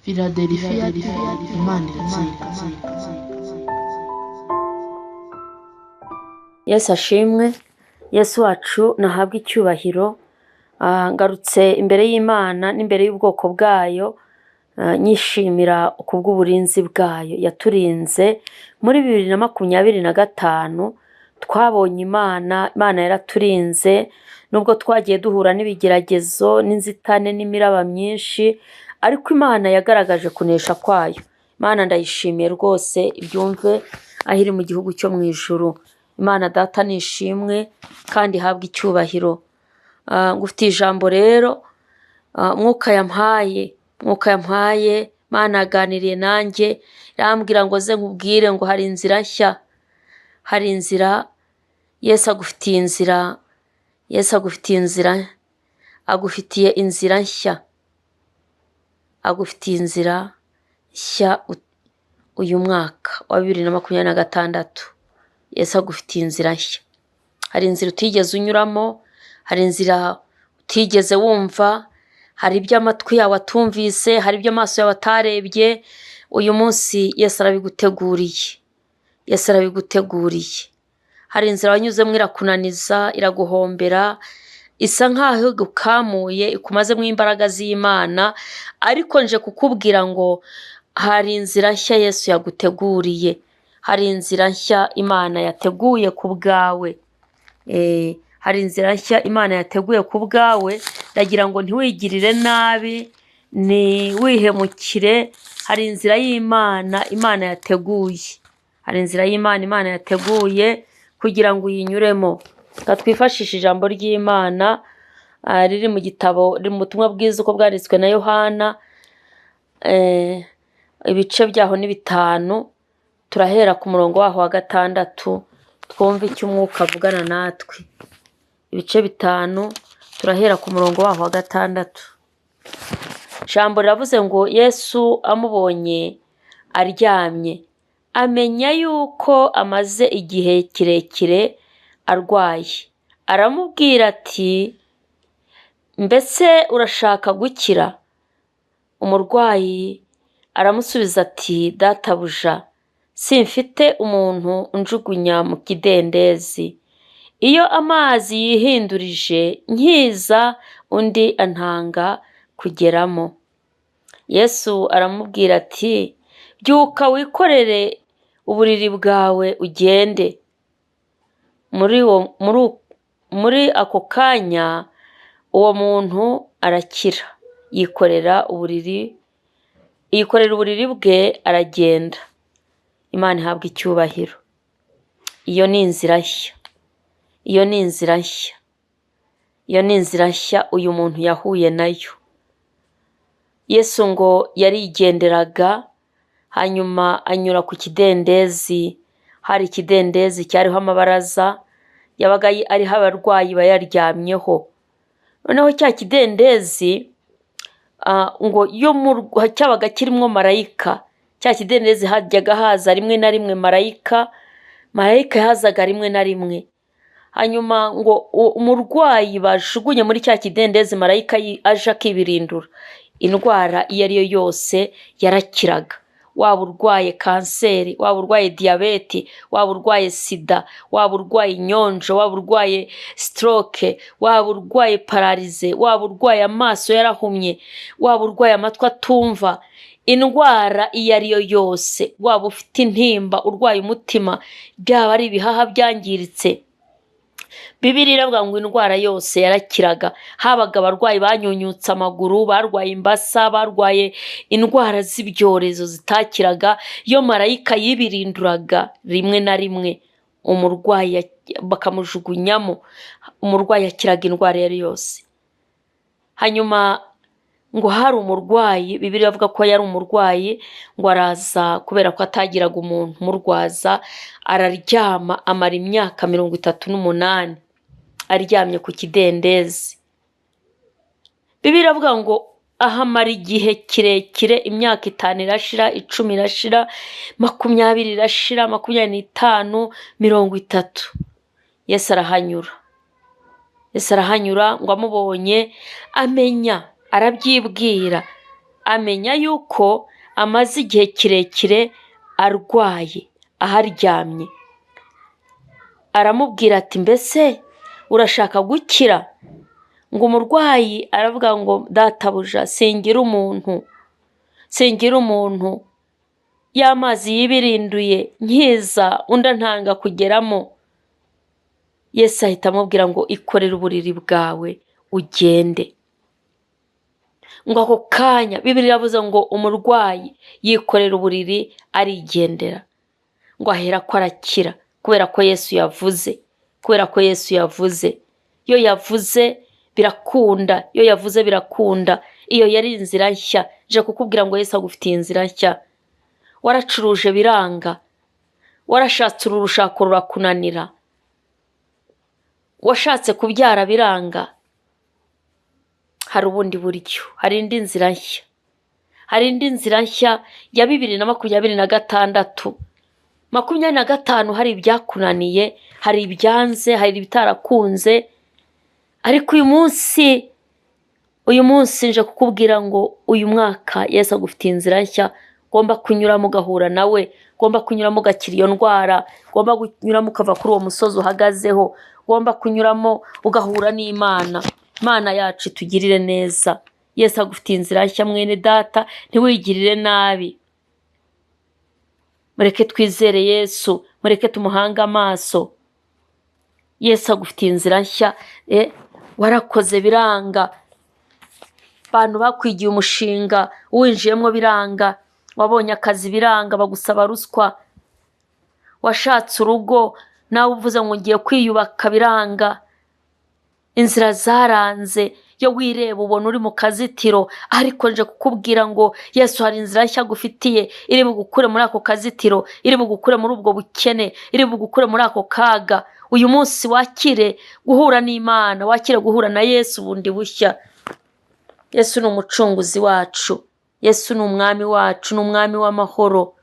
Philadelphia, Imana iratsinda. Yesu ashimwe, Yesu wacu nahabwe icyubahiro. Ngarutse imbere y'Imana n'imbere y'ubwoko bwayo, nyishimira kubw'uburinzi bwayo yaturinze muri 2025. Twabonye Imana, Imana yaraturinze nubwo twagiye duhura n'ibigeragezo n'inzitane n'imiraba myinshi, ariko Imana yagaragaje kunesha kwayo. Imana ndayishimiye rwose, ibyumve aho iri mu gihugu cyo mu ijuru. Imana Data nishimwe kandi ihabwe icyubahiro. Ngufitiye ijambo rero, Mwuka yampaye, Mwuka yampaye, Imana yaganiriye nanjye irambwira ngo ze nkubwire ngo hari inzira nshya, hari inzira. Yesu agufitiye inzira, Yesu agufitiye inzira, agufitiye inzira nshya, agufitiye inzira nshya uyu mwaka wa 2026. Yesu agufitiye inzira nshya. Hari inzira utigeze unyuramo, hari inzira utigeze wumva, hari ibyo amatwi yawe atumvise, hari ibyo amaso yawe atarebye. Uyu munsi Yesu arabiguteguriye, Yesu arabiguteguriye. Hari inzira wanyuzemo irakunaniza, iraguhombera, isa nkaho igukamuye, ikumazemo imbaraga z'Imana, ariko nje kukubwira ngo hari inzira nshya Yesu yaguteguriye, hari inzira nshya Imana yateguye ku bwawe. Hari inzira nshya Imana yateguye ku bwawe. Ndagira ngo ntiwigirire nabi, ntiwihemukire. Hari inzira y'Imana Imana yateguye, hari inzira y'Imana Imana yateguye kugira ngo uyinyuremo. Reka twifashishe ijambo ry'Imana, riri mu gitabo, riri mu butumwa bwiza uko bwanditswe na Yohana, ibice byaho ni 5, turahera ku murongo waho wa 6, twumve icyo Umwuka avugana natwe. Ibice 5, turahera ku murongo waho wa 6. Ijambo riravuze ngo Yesu amubonye aryamye, amenya yuko amaze igihe kirekire arwaye, aramubwira ati mbese urashaka gukira? Umurwayi aramusubiza ati databuja, simfite umuntu unjugunya mu kidendezi, iyo amazi yihindurije nkiza undi antanga kugeramo. Yesu aramubwira ati byuka wikorere uburiri bwawe ugende. Muri ako kanya uwo muntu arakira, yikorera uburiri bwe aragenda. Imana ihabwa icyubahiro. Iyo ni inzira nshya, iyo ni inzira nshya, iyo ni inzira nshya uyu muntu yahuye nayo. Yesu ngo yarigenderaga, hanyuma anyura ku kidendezi. Hari ikidendezi cyariho amabaraza, yabaga ariho abarwayi bayaryamyeho. Noneho cya kidendezi, ngo cyabaga kirimo marayika. Cya kidendezi hajyaga haza rimwe na rimwe marayika, marayika yahazaga rimwe na rimwe. Hanyuma ngo umurwayi bajugunye muri cya kidendezi, marayika aje akibirindura, indwara iyo ari yo yose yarakiraga. Waba urwaye kanseri, waba urwaye diyabete, waba urwaye sida, waba urwaye inyonjo, waba urwaye stroke, waba urwaye pararize, waba urwaye amaso yarahumye, waba urwaye amatwi atumva, indwara iyo ari yo yose, waba ufite intimba, urwaye umutima, byaba ari ibihaha byangiritse, Bibiliya iravuga ngo indwara yose yarakiraga. Habaga abarwayi banyunyutse amaguru, barwaye imbasa, barwaye indwara z'ibyorezo zitakiraga, iyo marayika yibirinduraga rimwe na rimwe umurwayi bakamujugunyamo, umurwayi yakiraga indwara iyo ari yose. Hanyuma ngo hari umurwayi, Bibiliya iravuga ko yari umurwayi, ngo araza kubera ko atagiraga umuntu umurwaza, araryama amara imyaka 38 aryamye ku kidendezi. Bibiliya iravuga ngo ahamara igihe kirekire, imyaka 5 irashira, 10 irashira, 20 irashira, 25, 30. Yesu arahanyura, Yesu arahanyura ngo amubonye amenya, arabyibwira. Amenya yuko amaze igihe kirekire arwaye aharyamye. Aramubwira ati mbese urashaka gukira? Ngo umurwayi aravuga ngo databuja, singira umuntu, singira umuntu, ya mazi yibirinduye nkiza undi antanga kugeramo. Yesu ahita amubwira ngo ikorere uburiri bwawe ugende. Ngo ako kanya Bibiliya iravuze ngo umurwayi yikorera uburiri arigendera, ngo ahera ko arakira kubera ko Yesu yavuze, kubera ko Yesu yavuze. Iyo yavuze birakunda, iyo yavuze birakunda. Iyo yari inzira nshya. Nje kukubwira ngo Yesu agufitiye inzira nshya. Waracuruje biranga, warashatse uru rushako rurakunanira, washatse kubyara biranga. Hari ubundi buryo, hari indi nzira nshya, hari indi nzira nshya ya 2026. 25 hari ibyakunaniye, hari ibyanze, hari ibitarakunze, ariko uyu munsi nje kukubwira ngo uyu mwaka Yesu agufitiye inzira nshya ugomba kunyuramo ugahura nawe, ugomba kunyuramo ugakira iyo ndwara, ugomba kunyuramo ukava kuri uwo musozi uhagazeho, ugomba kunyuramo ugahura n'Imana. Imana yacu itugirire neza. Yesu agufitiye inzira nshya mwene data, ntiwigirire nabi. Mureke twizere Yesu, mureke tumuhange amaso. Yesu agufitiye inzira nshya. Warakoze biranga, abantu bakwigiye umushinga uwinjiyemo biranga, wabonye akazi biranga bagusaba ruswa, washatse urugo nawe uvuze ngo ngiye kwiyubaka biranga, inzira zaranze. Iyo wireba ubona uri mu kazitiro, ariko nje kukubwira ngo Yesu hari inzira nshya agufitiye iri bugukure muri ako kazitiro, iri bugukure muri ubwo bukene, iri bugukure muri ako kaga. Uyu munsi wakire guhura n'Imana, wakire guhura na Yesu bundi bushya. Yesu ni umucunguzi wacu, Yesu ni umwami wacu, ni umwami w'amahoro.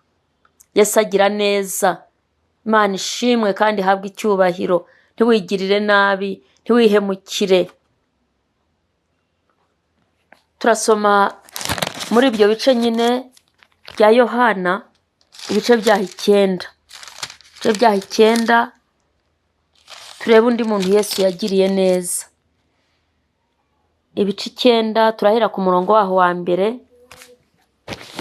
Yesu agira neza. Imana ishimwe kandi ihabwe icyubahiro. Ntiwigirire nabi, ntiwihemukire. Turasoma muri ibyo bice nyine bya Yohana, ibice byaho 9, ibice byaho 9, turebe undi muntu Yesu yagiriye neza. Ibice 9, turahera ku murongo waho wa mbere.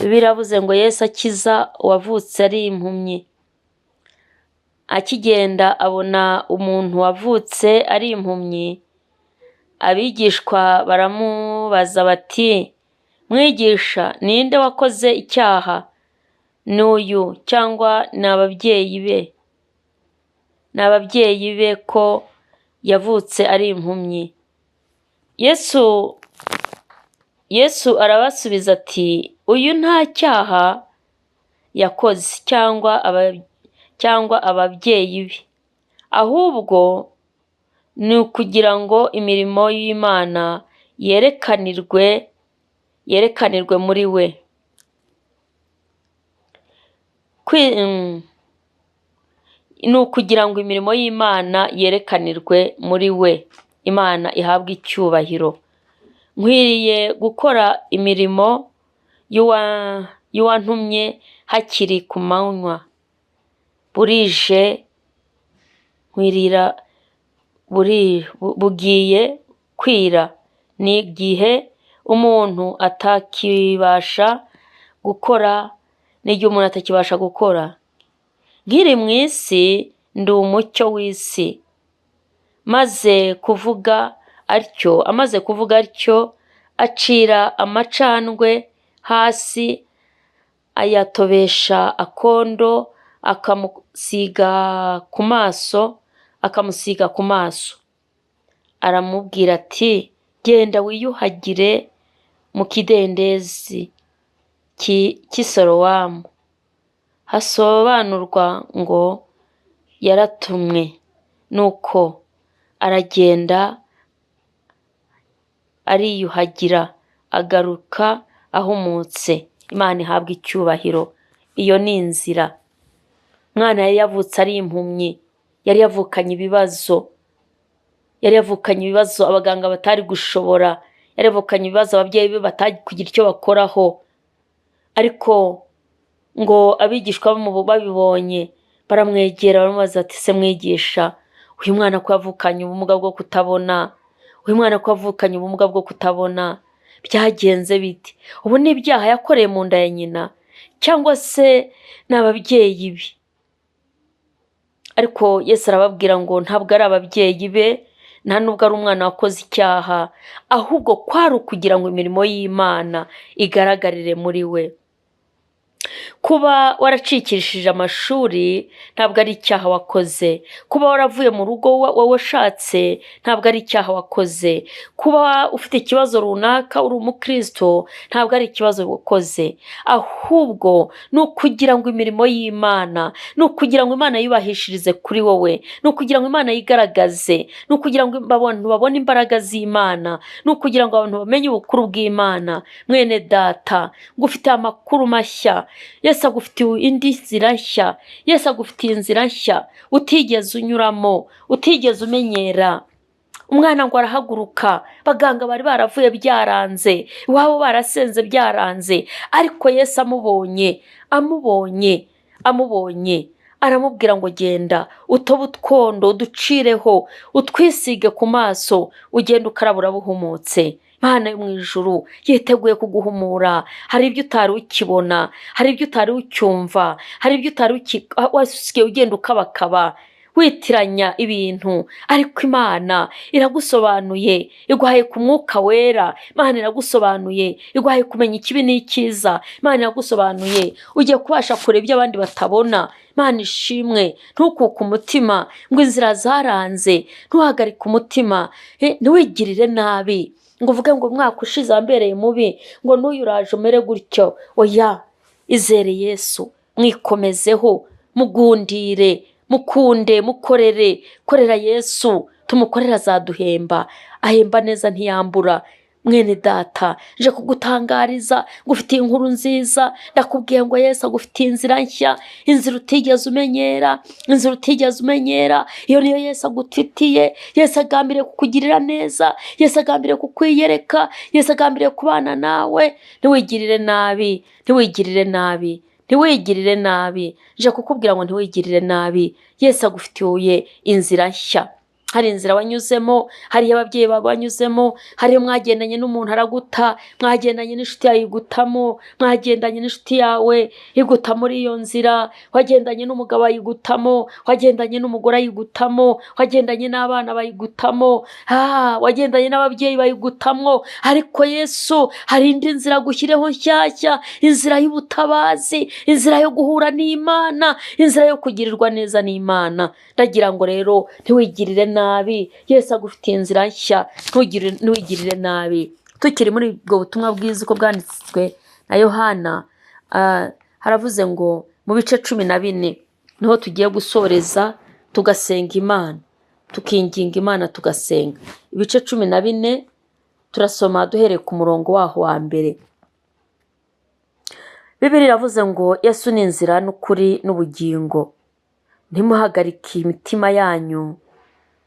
Biravuze ngo Yesu akiza uwavutse ari impumyi. Akigenda abona umuntu wavutse ari impumyi, abigishwa baramubaza bati mwigisha, ninde wakoze icyaha, ni uyu cyangwa ni ababyeyi be? Ni ababyeyi be ko yavutse ari impumyi? Yesu arabasubiza ati uyu nta cyaha yakoze cyangwa ababyeyi be, ahubwo ni ukugira ngo imirimo y'Imana yerekanirwe muri we. Ni ukugira ngo imirimo y'Imana yerekanirwe muri we. Imana ihabwe icyubahiro. Nkwiriye gukora imirimo y'uwantumye hakiri ku manywa, burije nkwirira bugiye kwira, ni igihe umuntu atakibasha gukora, n'igihe umuntu atakibasha gukora. Nkiri mu isi ndi umucyo w'isi. Maze kuvuga atyo, amaze kuvuga atyo, acira amacandwe hasi, ayatobesha akondo, akamusiga ku maso, akamusiga ku maso. Aramubwira ati genda wiyuhagire mu kidendezi cy'i Solowamu, hasobanurwa ngo yaratumwe. Nuko aragenda ariyuhagira, agaruka ahumutse. Imana ihabwa icyubahiro. Iyo ni inzira. Umwana yari yavutse ari impumyi, yari yavukanye ibibazo, yari yavukanye ibibazo abaganga batari gushobora. Yaravukanye ibibazo ababyeyi be batakugira icyo bakoraho, ariko ngo abigishwa babibonye baramwegera baramubaza ati se mwigisha, uyu mwana ko yavukanye ubumuga bwo kutabona, uyu mwana ko yavukanye ubumuga bwo kutabona, byagenze bite? Ubu ni ibyaha yakoreye mu nda ya nyina cyangwa se ni ababyeyi be? Ariko Yesu arababwira ngo ntabwo ari ababyeyi be, nta nubwo ari umwana wakoze icyaha, ahubwo kwari ukugira ngo imirimo y'Imana igaragarire muri we. Kuba waracikishije amashuri ntabwo ari icyaha wakoze, kuba waravuye mu rugo wowe washatse ntabwo ari icyaha wakoze, kuba ufite ikibazo runaka uri umukristo ntabwo ari ikibazo wakoze, ahubwo ni ukugira ngo imirimo y'Imana, ni ukugira ngo Imana yubahishirize kuri wowe, ni ukugira ngo Imana yigaragaze, ni ukugira ngo abantu babone imbaraga z'Imana, ni ukugira ngo abantu bamenye ubukuru bw'Imana. Mwene data, ngufitiye amakuru mashya, Yesu agufitiye indi nzira nshya, Yesu agufitiye inzira nshya utigeze unyuramo, utigeze umenyera. Umwana ngo arahaguruka, abaganga bari baravuye byaranze, iwabo barasenze byaranze, ariko Yesu amubonye, amubonye, amubonye, aramubwira ngo genda utobe utwondo uducireho, utwisige ku maso, ugende ukaraba urabuhumutse. Imana yo mu ijuru yiteguye kuguhumura. Hari ibyo utari ukibona, hari ibyo utari ucyumva, hari ibyo utari wasigaye ugenda ukabakaba witiranya ibintu, ariko Imana iragusobanuye, iguhaye ku mwuka wera. Imana iragusobanuye, iguhaye kumenya ikibi n'icyiza. Imana iragusobanuye, ugiye kubasha kureba ibyo abandi batabona. Imana ishimwe. Ntukuke umutima ngo inzira zaranze, ntuhagarike umutima, ntiwigirire nabi ngo uvuge ngo umwaka ushize wambereye mubi, ngo n'uyu uraje umere gutyo. Oya, izere Yesu, mwikomezeho, mugundire, mukunde, mukorere, korera Yesu, tumukorere azaduhemba, ahemba neza ntiyambura. Mwene data, nje kugutangariza, ngufitiye inkuru nziza, ndakubwiye ngo Yesu agufitiye inzira nshya, inzira utigeze umenyera, inzira utigeze umenyera, iyo niyo Yesu agufitiye. Yesu agambiriye kukugirira neza, Yesu agambiriye kukwiyereka, Yesu agambiriye kubana nawe. Ntiwigirire nabi, ntiwigirire nabi, ntiwigirire nabi. Nje kukubwira ngo ntiwigirire nabi, Yesu agufitiye inzira nshya. Hari inzira wanyuzemo, hari ababyeyi bawe banyuzemo, hari mwagendanye n'umuntu araguta, mwagendanye n'inshuti yawe igutamo, mwagendanye n'inshuti yawe iguta muri iyo nzira, wagendanye n'umugabo ayigutamo, wagendanye n'umugore ayigutamo, wagendanye n'abana bayigutamo, wagendanye n'ababyeyi bayigutamo. Ariko Yesu hari indi nzira agushyireho nshyashya, inzira y'ubutabazi, inzira yo guhura n'Imana, inzira yo kugirirwa neza n'Imana. Ndagira ngo rero ntiwigirire nabi, Yesu agufitiye inzira nshya, ntiwigirire nabi. Tukiri muri ubwo butumwa bwiza uko bwanditswe na Yohana, haravuze ngo mu bice 14 niho tugiye gusoreza, tugasenga Imana, tukinginga Imana, tugasenga. Ibice 14 turasoma duhereye ku murongo waho wa mbere. Bibiliya iravuze ngo Yesu ni inzira n'ukuri n'ubugingo, ntimuhagarike imitima yanyu,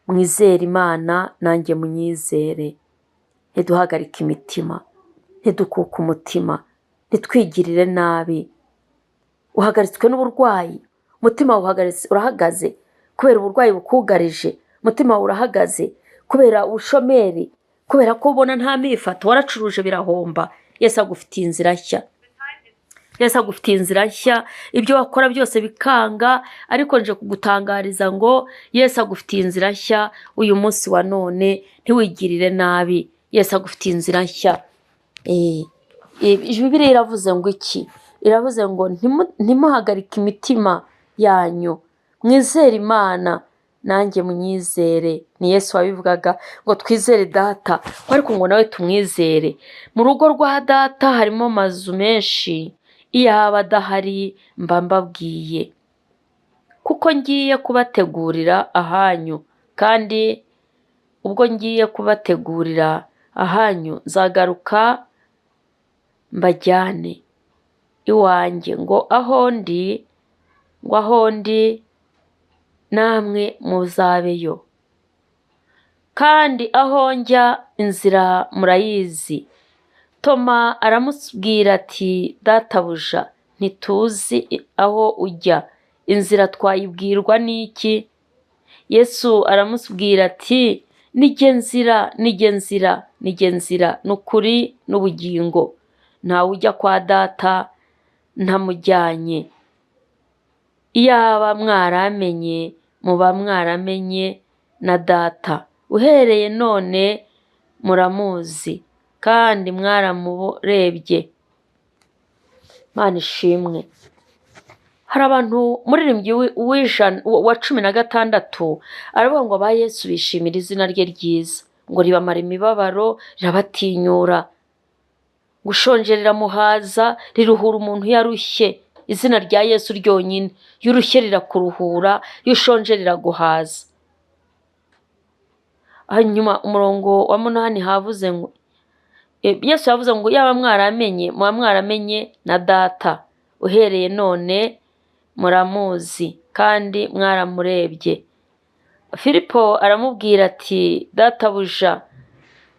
mwizere Imana nanjye munyizere. Ntiduhagarike imitima, ntidukuke umutima, ntitwigirire nabi. Uhagaritswe n'uburwayi, umutima urahagaze kubera uburwayi bukugarije, umutima wawe urahagaze kubera ubushomeri, kubera ko ubona nta mifato, waracuruje birahomba. Yesu agufitiye inzira nshya, Yesu agufitiye inzira nshya, ibyo wakora byose bikanga, ariko nje kugutangariza ngo Yesu agufitiye inzira nshya uyu munsi wa none, ntiwigirire nabi. Yesu agufitiye inzira nshya. Bibiliya iravuze ngo iki? Iravuze ngo ntimuhagarike imitima yanyu, mwizere Imana nanjye munyizere. Ni Yesu wabivugaga ngo twizere data, ariko ngo nawe tumwizere. Mu rugo rwa data harimo amazu menshi, iyaba adahari mba mbabwiye, kuko ngiye kubategurira ahanyu, kandi ubwo ngiye kubategurira ahanyu nzagaruka mbajyane iwanjye, ngo aho ndi, ngo aho ndi namwe muzabeyo. Kandi aho njya inzira murayizi. Toma aramubwira ati: Databuja, ntituzi aho ujya, inzira twayibwirwa n'iki? Yesu aramubwira ati: Nijye nzira, nijye nzira, nijye nzira, n'ukuri n'ubugingo. Ntawe ujya kwa Data ntamujyanye. Iyaba mwaramenye, muba mwaramenye na Data. Uhereye none muramuzi kandi mwaramurebye. Imana ishimwe. Hari abantu umuririmbyi w'ijana wa 16 aravuga ngo aba Yesu bishimira izina rye ryiza, ngo ribamara imibabaro, rirabatinyura, gushonje riramuhaza, riruhura umuntu yarushye. Izina rya Yesu ryonyine, iyo urushye rirakuruhura, iyo ushonje riraguhaza. Hanyuma umurongo wa 8 havuze ngo Yesu yavuze ngo yaba mwaramenye, muba mwaramenye na Data. Uhereye none muramuzi kandi mwaramurebye. Filipo aramubwira ati: Databuja,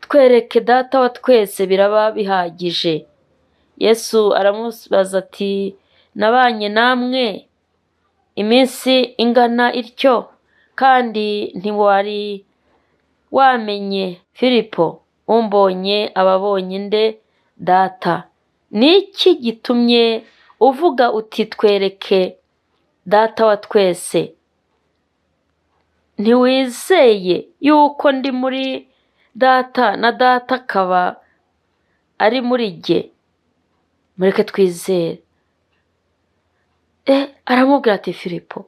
twereke Data wa twese biraba bihagije. Yesu aramubaza ati: Nabanye namwe iminsi ingana ityo, kandi ntiwari wamenye Filipo? Umbonye aba abonye nde? Data. Ni iki gitumye uvuga uti twereke Data wa twese? Ntiwizeye yuko ndi muri Data na Data akaba ari muri jye? Mureke twizere. Aramubwira ati: Filipo,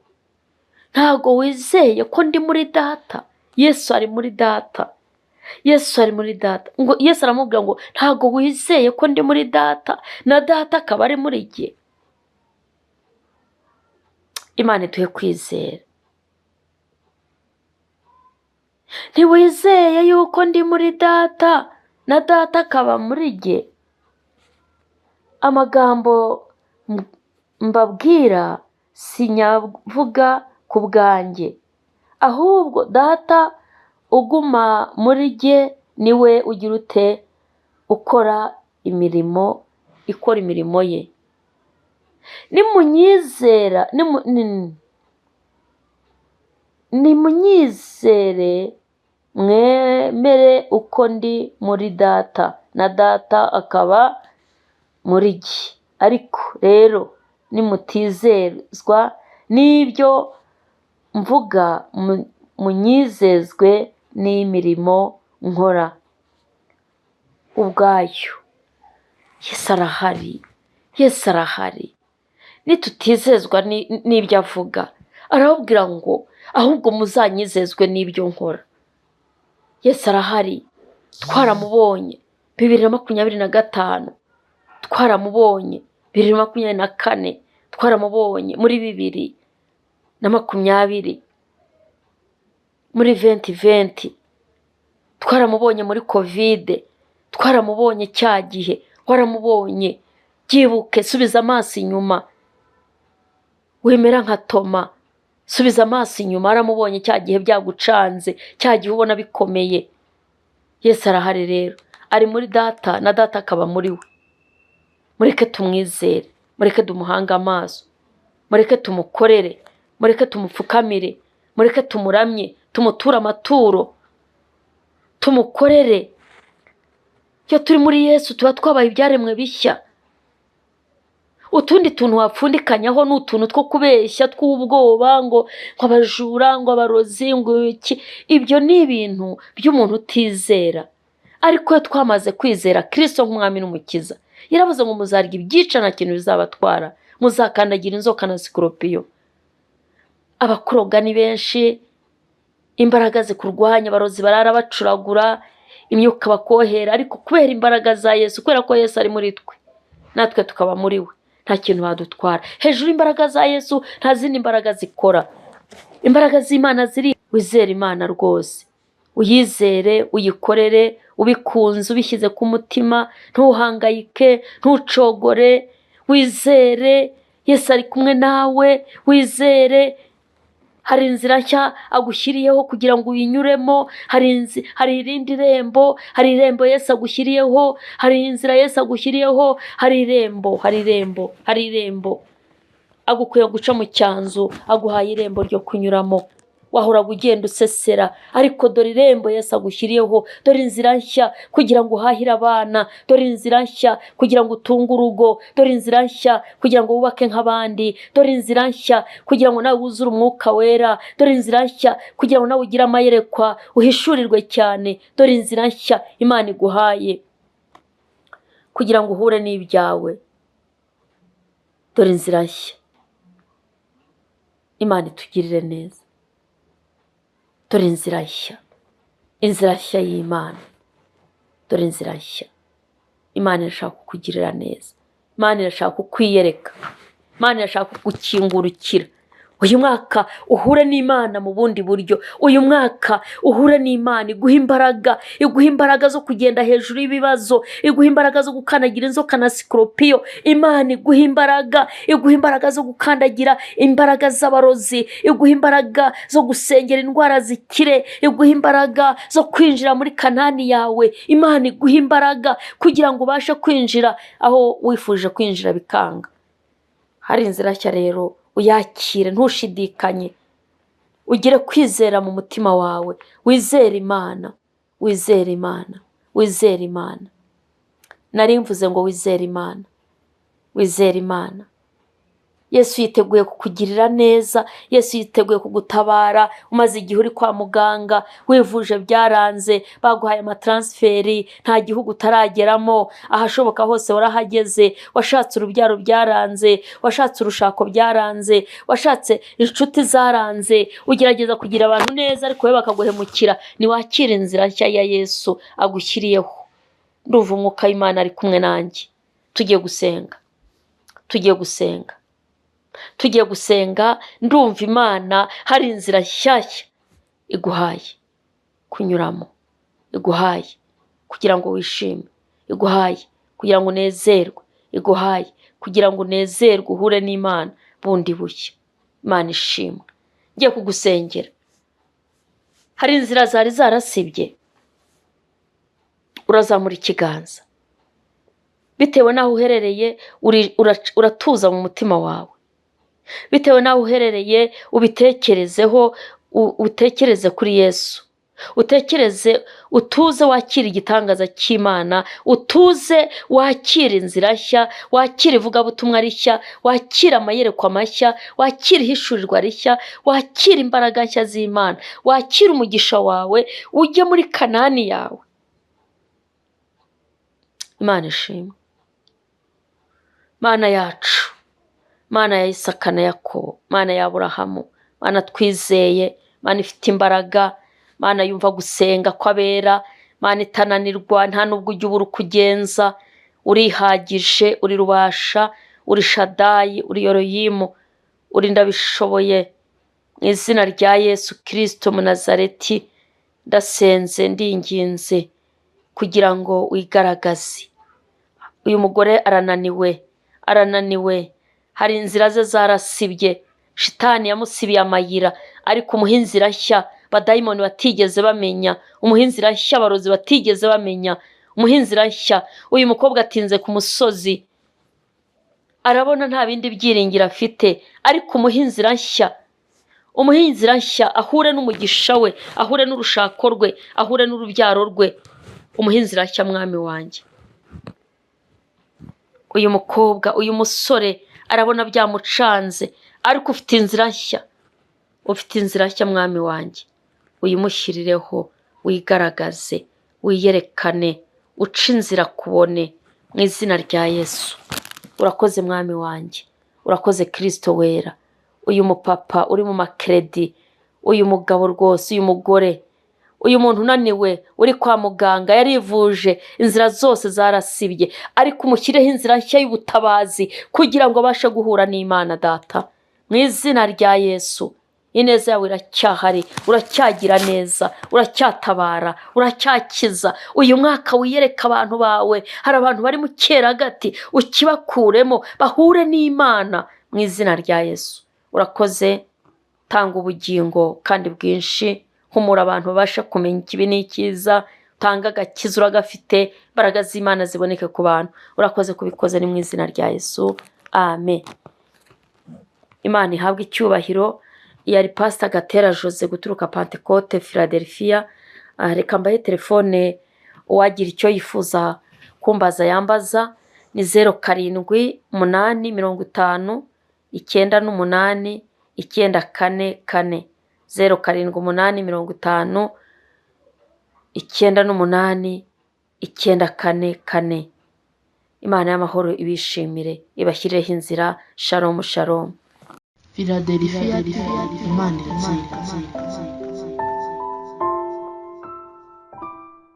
ntabwo wizeye ko ndi muri Data? Yesu ari muri Data. Yesu ari muri Data. Ngo Yesu aramubwira ngo ntabwo wizeye ko ndi muri Data na Data akaba ari muri jye? Imana iduhe kwizera. Ntiwizeye yuko ndi muri Data na Data akaba muri jye? Amagambo mbabwira sinyavuga ku bwanjye, ahubwo Data uguma muri jye niwe ugira ute? Ukora imirimo, ikora imirimo ye. Nimunyizera, nimunyizere mwemere uko ndi muri Data na Data akaba muri jye. Ariko rero nimutizezwa n'ibyo mvuga, munyizezwe n'imirimo nkora ubwayo. Yesu arahari, Yesu arahari. Nitutizezwa n'ibyo avuga, arababwira ngo ahubwo muzanyizezwe n'ibyo nkora. Yesu arahari, twaramubonye 2025, twaramubonye 2024, twaramubonye muri 2020, muri 2020, twaramubonye muri Covid, twaramubonye cya gihe, waramubonye. Byibuke, subiza amaso inyuma, wemera nka Toma, subiza amaso inyuma, waramubonye cya gihe byagucanze, cya gihe ubona bikomeye. Yesu arahari rero, ari muri Data na Data akaba muri we. Mureke tumwizere, mureke tumuhange amaso, mureke tumukorere, mureke tumupfukamire, mureke tumuramye, tumuture amaturo, tumukorere. Iyo turi muri Yesu tuba twabaye ibyaremwe bishya. Utundi tuntu wapfundikanyaho ni utuntu two kubeshya tw'ubwoba, ngo abajura, ngo abarozi, ngo iki. Ibyo ni ibintu by'umuntu utizera. Ariko iyo twamaze kwizera Kristo nk'umwami n'umukiza, yaravuze ngo muzarya ibyica nta kintu bizabatwara, muzakandagira inzoka na sikoropiyo. Abakuroga ni benshi, imbaraga zikurwanya, abarozi barara bacuragura, imyuka bakohera, ariko kubera imbaraga za Yesu, kubera ko Yesu ari muri twe natwe tukaba muri we, nta kintu badutwara. Hejuru y'imbaraga za Yesu nta zindi mbaraga zikora. Imbaraga z'Imana ziri. Wizere Imana rwose, uyizere, uyikorere, ubikunze, ubishyize ku mutima, ntuhangayike, ntucogore, wizere Yesu ari kumwe nawe, wizere. Hari inzira nshya agushyiriyeho kugira ngo uyinyuremo, hari irindi rembo, hari irembo Yesu agushyiriyeho, hari inzira Yesu agushyiriyeho, hari irembo, hari irembo, hari irembo. Agukwiye guca mu cyanzu, aguhaye irembo ryo kunyuramo. Wahoraga ugenda usesera, ariko dore irembo Yesu agushyiriyeho, dore inzira nshya kugira ngo uhahire abana, dore inzira nshya kugira ngo utunge urugo, dore inzira nshya kugira ngo wubake nk'abandi, dore inzira nshya kugira ngo nawe wuzure umwuka wera, dore inzira nshya kugira ngo nawe ugire amayerekwa, uhishurirwe cyane, dore inzira nshya Imana iguhaye kugira ngo uhure n'ibyawe, dore inzira nshya. Imana itugirire neza. Dore inzira nshya, inzira nshya y'Imana, dore inzira nshya. Imana irashaka kukugirira neza, Imana irashaka kukwiyereka, Imana irashaka kugukingurukira. Uyu mwaka uhure n'Imana mu bundi buryo, uyu mwaka uhure n'Imana iguha imbaraga, iguha imbaraga zo kugenda hejuru y'ibibazo, iguha imbaraga zo gukandagira inzoka na sikoropiyo. Imana iguha imbaraga, iguha imbaraga zo gukandagira imbaraga z'abarozi, iguha imbaraga zo gusengera indwara zikire, iguha imbaraga zo kwinjira muri Kanani yawe. Imana iguha imbaraga kugira ngo ubashe kwinjira aho wifuje kwinjira bikanga. Hari inzira nshya rero, uyakire ntushidikanye, ugire kwizera mu mutima wawe, wizere Imana, wizere Imana, wizere Imana. Nari mvuze ngo wizere Imana, wizere Imana. Yesu yiteguye kukugirira neza, Yesu yiteguye kugutabara. Umaze igihe uri kwa muganga, wivuje byaranze, baguhaye amataransiferi, nta gihugu utarageramo, ahashoboka hose warahageze, washatse urubyaro byaranze, washatse urushako byaranze, washatse inshuti zaranze, ugerageza kugira abantu neza ariko wowe bakaguhemukira. Niwakire inzira nshya ya Yesu agushyiriyeho. Ndumva umwuka w'Imana ari kumwe nanjye. Tugiye gusenga, tugiye gusenga, tugiye gusenga. Ndumva Imana hari inzira nshyashya iguhaye kunyuramo, iguhaye kugira ngo wishime, iguhaye kugira ngo unezerwe, iguhaye kugira ngo unezerwe, uhure n'Imana bundi bushya. Imana ishimwe. Ngiye kugusengera. Hari inzira zari zarasibye, urazamura ikiganza bitewe n'aho uherereye, uratuza mu mutima wawe, bitewe n'aho uherereye ubitekerezeho, utekereze kuri Yesu, utekereze, utuze, wakire igitangaza cy'Imana, utuze wakire inzira nshya, wakire ivugabutumwa rishya, wakire amayerekwa mashya, wakire ihishurirwa rishya, wakire imbaraga nshya z'Imana, wakire umugisha wawe, ujye muri Kanani yawe. Imana ishimwe. Mana yacu, Mana ya Isaka na Yakobo, Mana ya Aburahamu, Mana twizeye, Mana ifite imbaraga, Mana yumva gusenga kw'abera, Mana itananirwa, nta nubwo ujya ubura uko ugenza, urihagije, uri rubasha, uri Shadayi, uri Yoroyimu, uri ndabishoboye. Mu izina rya Yesu Kristo Munazareti, ndasenze, ndinginze kugira ngo wigaragaze. Uyu mugore arananiwe, arananiwe, hari inzira ze zarasibye, shitani yamusibiye amayira, ariko umuha inzira nshya badayimoni batigeze bamenya, umuha inzira nshya abarozi batigeze bamenya, umuha inzira nshya. Uyu mukobwa atinze ku musozi, arabona nta bindi byiringiro afite, ariko umuha inzira nshya, umuha inzira nshya, ahure n'umugisha we, ahure n'urushako rwe, ahure n'urubyaro rwe. Umuha inzira nshya mwami wanjye. Uyu mukobwa, uyu musore arabona byamucanze, ariko ufite inzira nshya, ufite inzira nshya mwami wanjye, uyimushyirireho, wigaragaze, wiyerekane, uce inzira kubone, mu izina rya Yesu. Urakoze mwami wanjye, urakoze Kristo wera. Uyu mupapa uri mu makeredi, uyu mugabo rwose, uyu mugore, uyu muntu unaniwe uri kwa muganga, yarivuje, inzira zose zarasibye, ariko umushyireho inzira nshya y'ubutabazi kugira ngo abashe guhura n'Imana Data. Mu izina rya Yesu, ineza yawe iracyahari, uracyagira neza, uracyatabara, uracyakiza. Uyu mwaka wiyereka abantu bawe, hari abantu bari mu cyeragati, ukibakuremo bahure n'Imana mu izina rya Yesu. Urakoze. Tanga ubugingo kandi bwinshi, humura abantu babashe kumenya ikibi n'icyiza, utanga agakiza uragafite, imbaraga z'Imana ziboneke ku bantu. Urakoze kubikoze ni mu izina rya Yesu, amen. Imana ihabwe icyubahiro. Yari Pasita Gatera Jose guturuka Pantekote Philadelphia. Reka mbahe telefone, uwagira icyo yifuza kumbaza yambaza, ni 078 50 98 944, 078 50 98 944. Imana y'amahoro ibishimire, ibashyireho inzira. Shalom shalom. Philadelphia, Imana iratsinda.